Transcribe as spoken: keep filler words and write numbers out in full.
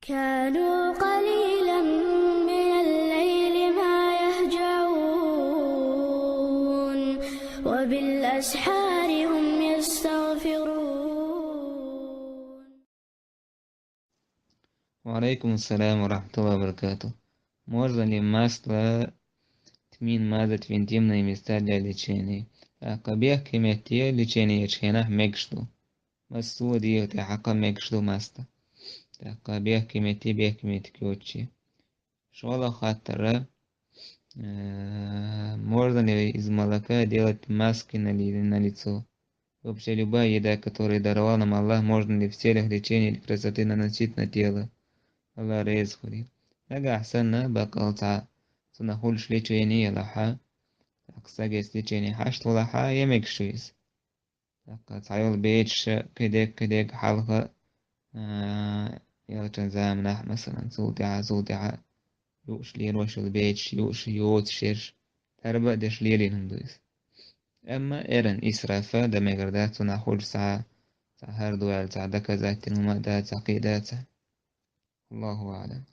كانوا قليلا من الليل ما يهجعون وبالأسحار هم يستغفرون. وعليكم السلام ورحمة الله وبركاته. Можно ли масло тмин мазать в интимные места для лечения? ТӀаккха бехке метте лечение ечу хенахь мегаш ду. Массо а дегӀа тӀехь хьакха мегаш ду масло. ТӀаккха бехке метте, бехке метте коччи. ШолгӀа хаттар, э, можно ли из молока делать маски на ли-, на лицо? Вообще любая еда, которую даровал нам Аллах, можно ли в целях лечения или красоты наносить на тело? Аллах реза хуьлийла. Нагахь санна баккъал цхьа цунах хуьлуш лечение ялахь, тӀаккха сагеца лечение хьашт валахь, я мегаш ю иза. ТӀаккха цхьайолу бецаш кхидерг, кхидерг хьалха, а, ялчун заманахь, масалан, цул тӀаьхьа, цул тӀаьхьа юуш лелош йолу бецаш, юуш йоцуш ерш, тарба а деш лелийна хӀума ду иза. Амма эрна исраф дан мегар дац, цунах хуьлуш цхьа, цхьа хӀара ду аьлла, цхьа доказательно хӀума а дац, цхьа кхин а дац. Аллаху аӀлам.